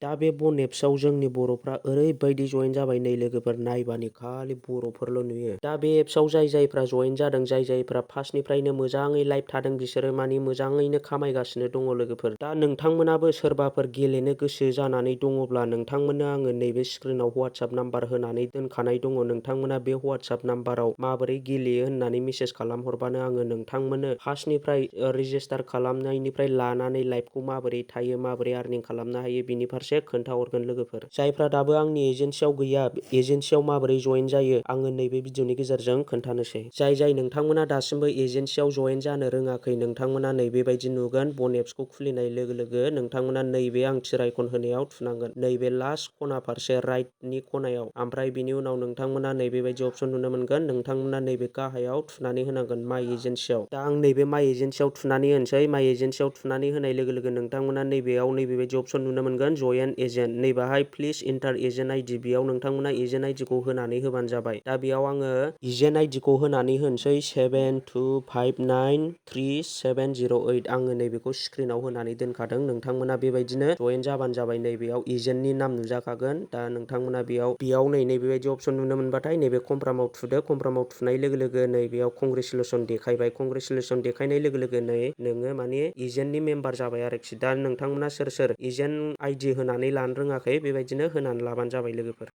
दा बे बन एप्सआव जोंनि बर'फ्रा ओरैबायदि जयेन जाबाय नै लोगोफोर, नायबानो खालि बर'फोरल' नुयो। दा बे एप्सआव जायफ्रा जयेन जादों, जायफ्रा फार्स्टनिफ्रायनो मोजाङै लाइभ थादों, बिसोरो मानि मोजाङैनो खामायगासिनो दङ लोगोफोर। दा नोंथांमोनाबो सोरबाफोर गेलेनो गोसो जानानै दङब्ला नोंथांमोननो आङो नैबे स्क्रिनाव WhatsApp नाम्बार होनानै दोनखानाय दङ। नोंथांमोना बे WhatsApp नाम्बाराव माबोरै गेलेयो होननानै मेसेज खालामहरबानो आङो नोंथांमोननो फार्स्टनिफ्राय रेजिस्टार खालामनायनिफ्राय लानानै लाइभखौ माबोरै थायो, माबोरै आर्निं खालामनो हायो बिनि फारसे खोन्थाहरगोन लोगोफोर। जायफ्रा दाबो आंनि एजेन्सियाव गैया, एजेन्सियाव माबोरै जयेन जायो आङो नैबे भिडिअनि गेजेरजों खोन्थानोसै। जाय नोंथांमोना दासिमबो एजेन्सियाव जयेन जानो रोङाखै, नोंथांमोना नैबेबायदि नुगोन। बन एप्सखौ खुलिनाय लोगो लोगो नोंथांमोना नैबे आं थिर आइकन होनायाव थुनांगोन, नैबे लास्ट खना फारसे राइटनि खनायाव। ओमफ्राय बिनि उनाव नोंथांमोना नैबेबायदि अपसन नुनो मोनगोन। नोंथांमोना नैबे गाहायाव थुनानै होनांगोन माइ एजेन्सियाव। दा आं नैबे माइ एजेन्सियाव थुनानै होनोसै। माइ एजेन्सियाव थुनानै होनाय लोगो लोगो नोंथांमोना नैबेयाव नैबेबायदि अपसन नुनो मोनगोन, जयेन एजेन्ट। नैबाहाय प्लिज इन्टार एजेन्ट आइडि, बेयाव नोंथांमोना एजेन्ट आइडिखौ होनानै होबानो जाबाय। दा बेयाव आङो एजेन्ट आइडिखौ होनानै होनोसै 72593708। आङो नैबेखौ स्क्रिनाव होनानै दोनखादों। नोंथांमोना बेबायदिनो जयेन जाबानो जाबाय। नैबेयाव एजेन्टनि नाम नुजाखागोन। दा नोंथांमोना बेयाव नैबेबायदि अपसन नुनो मोनबाथाय नैबे कमफ्रामाव थुदो। कमफ्रामाव थुनाय लोगो लोगो नैबेयाव कंग्रेचुलेसन देखायबाय। कंग्रेचुलेसन देखायनाय लोगो लोगो नोङो माने एजेन्टनि मेम्बार जाबाय आरोखि। दा नोंथांमोना सोर एजेन्ट आइडि होनानै लानो रोङाखै, बेबायदिनो होनानै लाबानो जाबाय लोगोफोर।